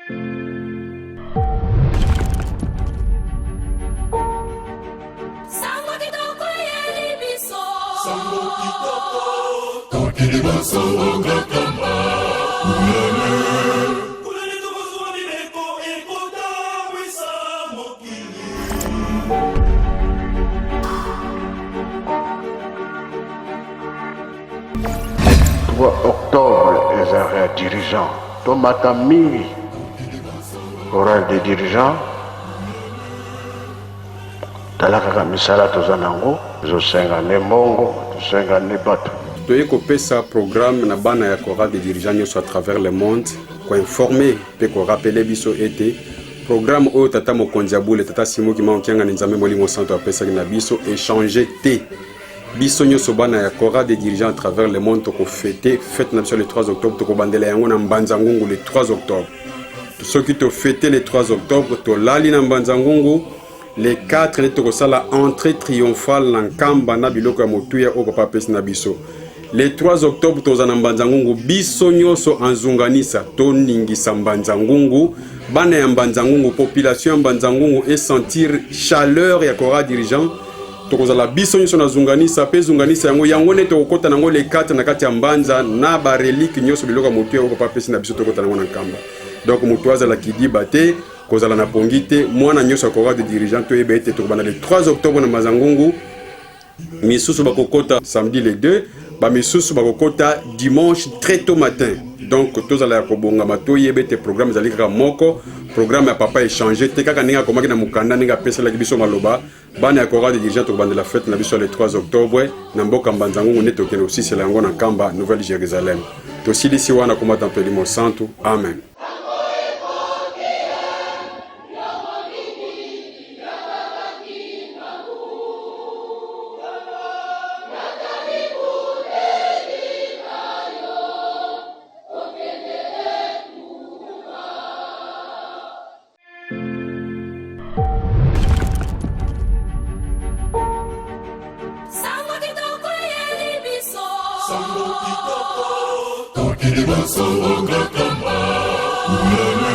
Sango kitoko eyeli biso. Sango kitoko. Tokende basonga kamba. Ulele. Kulele tokozwa mibeko ekotambwisa mokili. Octobre ezalaka ya dirigeant tomata mingi chorale de dirigeant tala kaka misala toza nango tozosenga nde mbongo tosenga nde bato. Toye kopesa programme na bana ya chorale de dirigeant nyonso à travers le monde, koinforme mpe korapele biso ete programme oyo tata mokonzi ya bule, tata Simon Kimbangu Kiangani, Nzambe Molimo Santo apesaki na biso echange te. Biso nyonso bana ya chorale de dirigeants à travers le monde tokofete fete na biso le 3 octobre. Tokobandela yango na Mbanza Ngungu le 3 octobre. Soki tofete le 3 octobre, tolali na Mbanza Ngungu, le 4 nde tokosala entrée triomphale na Nkamba na biloko ya motuya oyo papa apesi na biso. Le 3 octobre toza na Mbanza Ngungu, biso nyonso anzunganisa, toningisa Mbanza Ngungu, bana ya Mbanza Ngungu, population ya Mbanza Ngungu esentir chaleur ya chorale dirigeant. Tokozala biso nyonso na zunganisa mpe zunganisa yango, yango nde tokokɔta nango le 4 na kati ya Mbanza na barelike nyonso, biloko ya motuya oyo papa apesi na biso, tokɔta nango na Nkamba. Donc moto azala kidiba te, kozala na pongi te, mwana nyonso ya chorale de dirigeant, toyeba ete tokobanda le 3 octobre na Mbanza Ngungu. Misusu bakokota samedi le 2, bamisusu bakokota dimanche très tôt matin. Donc tozala ya kobongama, toyeba ete programme ezali kaka moko, programme ya papa echange te, kaka ndenge akomaki na mokanda, ndenge apeselaki biso maloba. Bana ya chorale de dirigeant, tokobandela fete na biso le 3 octobre na mboka Mbanza Ngungu, nde tokende kosisela yango na Nkamba, Nouvelle Jérusalem. Tosilisi wana komata mpe Elimo Santu. Amen. Sango kitoko eyeli biso. Sango kitoko. Tokende basonga kamba. Ulele.